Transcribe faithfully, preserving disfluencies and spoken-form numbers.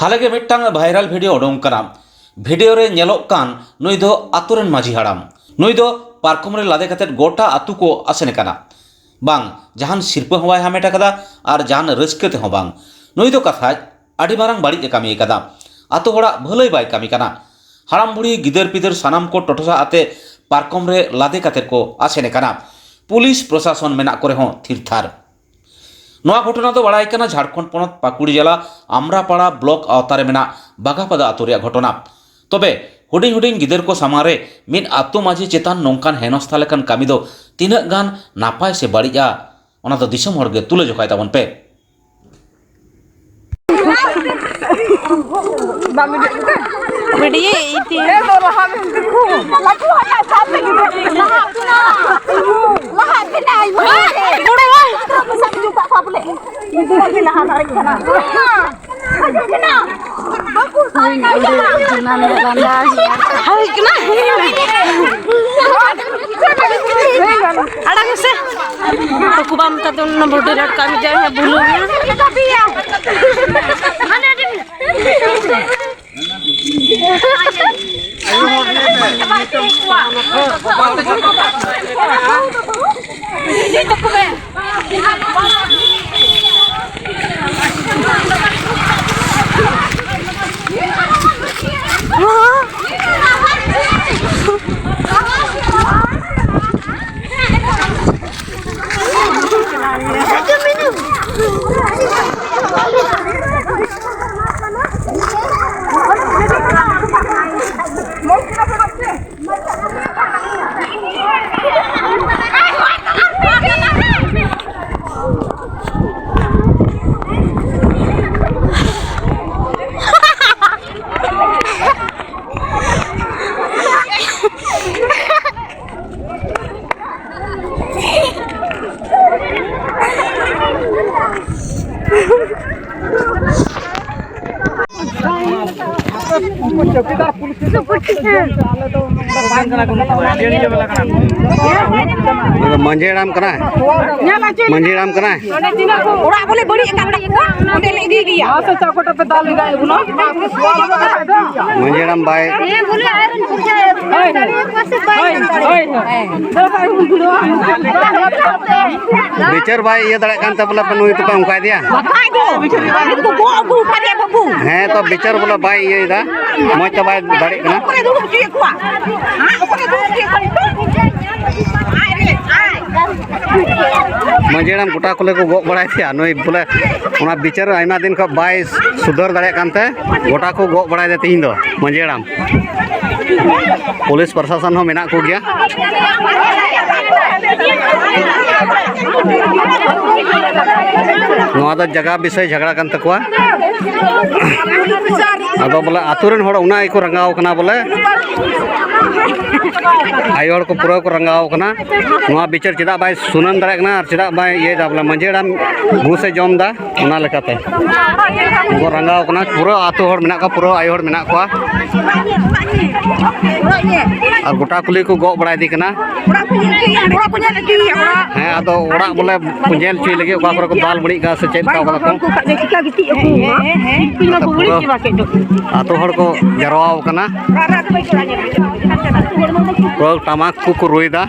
ᱦᱟᱞᱮ ᱜᱮ ᱢᱤᱫᱴᱟᱝ ᱵᱷᱟᱭᱨᱟᱞ ᱵᱷᱤᱰᱤᱭᱳ ᱩᱰᱩᱝ ᱠᱟᱱᱟ᱾ ᱵᱷᱤᱰᱤᱭᱳ ᱨᱮ ᱧᱮᱞᱚᱜ ᱠᱟᱱ ᱱᱩᱭ ᱫᱚ ᱟᱛᱳ ᱨᱮᱱ ᱢᱟᱹᱡᱷᱤ ᱦᱟᱲᱟᱢ᱾ ᱱᱩᱭ ᱫᱚ ᱯᱟᱨᱠᱚᱢ ᱨᱮ ᱞᱟᱫᱮ ᱠᱟᱛᱮᱫ ᱜᱚᱴᱟ ᱟᱛᱳ ᱠᱚ ᱟᱥᱮᱱ ᱠᱟᱱᱟ᱾ ᱵᱟᱝ ᱡᱟᱦᱟᱱ ᱥᱤᱨᱯᱟᱹ ᱦᱚᱸ ᱵᱟᱭ ᱦᱟᱢᱮᱴ ᱟᱠᱟᱫᱟ ᱟᱨ ᱡᱟᱦᱟᱱ ᱨᱟᱹᱥᱠᱟᱹ ᱛᱮᱦᱚᱸ ᱵᱟᱝ᱾ ᱱᱩᱭ ᱫᱚ ᱠᱟᱛᱷᱟᱡ ᱟᱹᱰᱤ ᱢᱟᱨᱟᱝ ᱵᱟᱹᱲᱤᱡ ᱮ ᱠᱟᱹᱢᱤ ᱟᱠᱟᱫᱟ᱾ ᱟᱛᱳ ᱦᱚᱲᱟᱜ ᱵᱷᱟᱹᱞᱟᱹᱭ ᱵᱟᱭ ᱠᱟᱹᱢᱤ ᱠᱟᱱᱟ᱾ ᱦᱟᱲᱟᱢ ᱵᱩᱲᱦᱤ, ᱜᱤᱫᱟᱹᱨ ᱯᱤᱫᱟᱹᱨ ᱥᱟᱱᱟᱢ ᱠᱚ ᱴᱚᱴᱷᱟ ᱟᱛᱮ ᱯᱟᱨᱠᱚᱢ ᱨᱮ ᱞᱟᱫᱮ ᱠᱟᱛᱮᱫ ᱠᱚ ᱟᱥᱮᱱ ᱠᱟᱱᱟ᱾ ᱯᱩᱞᱤᱥ ᱯᱨᱚᱥᱟᱥᱚᱱ ᱢᱮᱱᱟᱜ ᱠᱚ ᱨᱮᱦᱚᱸ ᱛᱷᱤᱨ ᱛᱷᱟᱨ᱾ ᱱᱚᱣᱟ ᱜᱷᱚᱴᱚᱱᱟ ᱫᱚ ᱵᱟᱲᱟᱭ ᱠᱟᱱᱟ ᱡᱷᱟᱲᱠᱷᱚᱸᱰ ᱯᱚᱱᱚᱛ ᱯᱟᱹᱠᱩᱲ ᱡᱮᱞᱟ ᱟᱢᱨᱟᱯᱟᱲᱟ ᱵᱞᱚᱠ ᱟᱣᱛᱟ ᱨᱮ ᱢᱮᱱᱟᱜ ᱵᱟᱜᱟᱯᱟᱫᱟ ᱟᱛᱳ ᱨᱮᱭᱟᱜ ᱜᱷᱚᱴᱚᱱᱟ᱾ ᱛᱚᱵᱮ ᱦᱩᱰᱤᱧ ᱦᱩᱰᱤᱧ ᱜᱤᱫᱟᱹᱨ ᱠᱚ ᱥᱟᱢᱟᱝ ᱨᱮ ᱢᱤᱫ ᱟᱛᱳ ᱢᱟᱹᱡᱷᱤ ᱪᱮᱛᱟᱱ ᱱᱚᱝᱠᱟᱱ ᱦᱮᱱᱚᱥᱛᱷᱟ ᱞᱮᱠᱟᱱ ᱠᱟᱹᱢᱤ ᱫᱚ ᱛᱤᱱᱟᱹᱜ ᱜᱟᱱ ᱱᱟᱯᱟᱭ ᱥᱮ ᱵᱟᱹᱲᱤᱡᱼᱟ, ᱚᱱᱟ ᱫᱚ ᱫᱤᱥᱚᱢ ᱦᱚᱲ ᱜᱮ ᱛᱩᱞᱟᱹ ᱡᱚᱠᱷᱟᱭ ᱛᱟᱵᱚᱱ ᱯᱮ᱾ ᱵᱤᱰᱤᱭᱮ ᱤᱛᱤ᱾ ᱟᱲᱟᱜ ᱢᱮᱥᱮ᱾ ᱩᱱᱠᱩ ᱵᱟᱢ ᱢᱮᱛᱟ ᱫᱚ ᱚᱱᱟ ᱵᱷᱳᱴ ᱨᱮ ᱠᱟᱹᱢᱤ ᱡᱟᱭ ᱦᱟᱸᱜ ᱵᱷᱩᱞᱩ᱾ ᱟᱫᱚ ᱢᱟᱹᱡᱷᱤ ᱦᱟᱲᱟᱢ ᱠᱟᱱᱟᱭ᱾ ᱢᱟᱹᱡᱷᱤ ᱦᱟᱲᱟᱢ ᱠᱟᱱᱟᱭ᱾ ᱚᱲᱟᱜ ᱵᱚᱞᱮ ᱵᱟᱹᱲᱤᱡ ᱟᱠᱟᱱ ᱛᱟᱠᱚᱣᱟ, ᱚᱸᱰᱮ ᱞᱮ ᱤᱫᱤᱭᱮᱭᱟ᱾ ᱢᱟᱹᱡᱷᱤ ᱦᱟᱲᱟᱢ ᱵᱟᱭ ᱵᱤᱪᱟᱹᱨ ᱵᱟᱭ ᱤᱭᱟᱹ ᱫᱟᱲᱮᱭᱟᱜ ᱠᱟᱱ ᱛᱮ ᱵᱚᱞᱮ ᱯᱮ ᱱᱩᱭ ᱫᱚᱯᱮ ᱚᱱᱠᱟᱭᱮᱫᱮᱭᱟ? ᱵᱟᱠᱷᱟᱡ ᱫᱚ, ᱩᱱᱠᱩ ᱜᱚᱜ ᱟᱹᱜᱩ ᱟᱠᱟᱫᱮᱭᱟ ᱵᱟᱹᱵᱩ᱾ ᱦᱮᱸ, ᱛᱚ ᱵᱤᱪᱟᱹᱨ ᱵᱚᱞᱮ ᱵᱟᱭ ᱤᱭᱟᱹᱭᱮᱫᱟ, ᱢᱚᱡᱽ ᱛᱮ ᱵᱟᱭ ᱫᱟᱲᱮᱜ ᱠᱟᱱᱟ᱾ ᱚᱠᱚᱭ ᱫᱩᱲᱩᱵ ᱦᱚᱪᱚᱭᱮᱫ ᱠᱚᱣᱟ? ᱦᱮᱸ, ᱚᱠᱚᱭ ᱫᱩᱲᱩᱵ ᱦᱚᱪᱚᱭᱮᱫ ᱠᱚᱣᱟ? ᱟᱡ ᱨᱮ, ᱟᱡ᱾ ᱢᱟᱹᱡᱷᱤ ᱦᱟᱲᱟᱢ ᱜᱚᱴᱟ ᱠᱚᱞᱮ ᱠᱚ ᱜᱚᱜ ᱵᱟᱲᱟᱭᱮᱫᱮᱭᱟ᱾ ᱱᱩᱭ ᱵᱚᱞᱮ ᱚᱱᱟ ᱵᱤᱪᱟᱹᱨ ᱟᱭᱢᱟ ᱫᱤᱱ ᱠᱷᱚᱱ ᱵᱟᱭ ᱥᱩᱫᱷᱟᱹᱨ ᱫᱟᱲᱮᱭᱟᱜ ᱠᱟᱱᱛᱮ ᱜᱚᱴᱟ ᱠᱚ ᱜᱚᱜ ᱵᱟᱲᱟᱭᱮᱫᱟ ᱛᱤᱦᱤᱧ ᱫᱚ ᱢᱟᱹᱡᱷᱤ ᱦᱟᱲᱟᱢ᱾ ᱯᱩᱞᱤᱥ ᱯᱨᱚᱥᱟᱥᱚᱱ ᱦᱚᱸ ᱢᱮᱱᱟᱜ ᱠᱚᱜᱮᱭᱟ᱾ ᱱᱚᱣᱟ ᱫᱚ ᱡᱟᱭᱜᱟ ᱵᱤᱥᱚᱭ ᱡᱷᱟᱜᱽᱲᱟ ᱠᱟᱱ ᱛᱟᱠᱚᱣᱟ᱾ ᱟᱫᱚ ᱵᱚᱞᱮ ᱟᱛᱳ ᱨᱮᱱ ᱦᱚᱲ ᱚᱱᱟ ᱜᱮᱠᱚ ᱨᱟᱸᱜᱟᱣ ᱠᱟᱱᱟ ᱵᱚᱞᱮ᱾ ᱟᱭᱳ ᱦᱚᱲ ᱠᱚ ᱯᱩᱨᱟᱹ ᱠᱚ ᱨᱟᱸᱜᱟᱣ ᱠᱟᱱᱟ᱾ ᱱᱚᱣᱟ ᱵᱤᱪᱟᱹᱨ ᱪᱮᱫᱟᱜ ᱵᱟᱭ ᱥᱩᱱᱟᱹᱱ ᱫᱟᱲᱮᱭᱟᱜ ᱠᱟᱱᱟ ᱟᱨ ᱪᱮᱫᱟᱜ ᱵᱟᱭ ᱤᱭᱟᱹᱭᱮᱫᱟ ᱵᱚᱞᱮ ᱢᱟᱹᱡᱷᱤ ᱦᱟᱲᱟᱢ ᱜᱷᱩᱥᱮ ᱡᱚᱢ ᱮᱫᱟ᱾ ᱚᱱᱟ ᱞᱮᱠᱟᱛᱮ ᱩᱱᱠᱩ ᱨᱟᱸᱜᱟᱣ ᱠᱟᱱᱟ, ᱯᱩᱨᱟᱹ ᱟᱹᱛᱩ ᱦᱚᱲ ᱢᱮᱱᱟᱜ ᱠᱚᱣᱟ, ᱯᱩᱨᱟᱹ ᱟᱭᱳ ᱦᱚᱲ ᱢᱮᱱᱟᱜ ᱠᱚᱣᱟ᱾ ᱟᱨ ᱜᱚᱴᱟ ᱠᱩᱞᱦᱤ ᱠᱚ ᱜᱚᱜ ᱵᱟᱲᱟᱭᱮᱫᱮ ᱠᱟᱱᱟ᱾ ᱦᱮᱸ, ᱟᱫᱚ ᱚᱲᱟᱜ ᱵᱚᱞᱮ ᱠᱚ ᱧᱮᱞ ᱦᱚᱪᱚᱭ ᱞᱟᱹᱜᱤᱫ ᱚᱠᱟ ᱠᱚᱨᱮ ᱠᱚ ᱫᱟᱞ ᱵᱟᱹᱲᱤᱡ ᱠᱟᱜᱼᱟ ᱥᱮ ᱪᱮᱫ ᱞᱮᱠᱟ ᱠᱟᱫᱟ ᱠᱚ᱾ ᱟᱫᱚ ᱯᱩᱨᱟᱹ ᱟᱹᱛᱩ ᱦᱚᱲ ᱠᱚ ᱡᱟᱨᱣᱟ ᱟᱠᱟᱱᱟ, ᱯᱩᱨᱟᱹ ᱴᱟᱢᱟᱠ ᱠᱚᱠᱚ ᱨᱩᱭᱮᱫᱟ᱾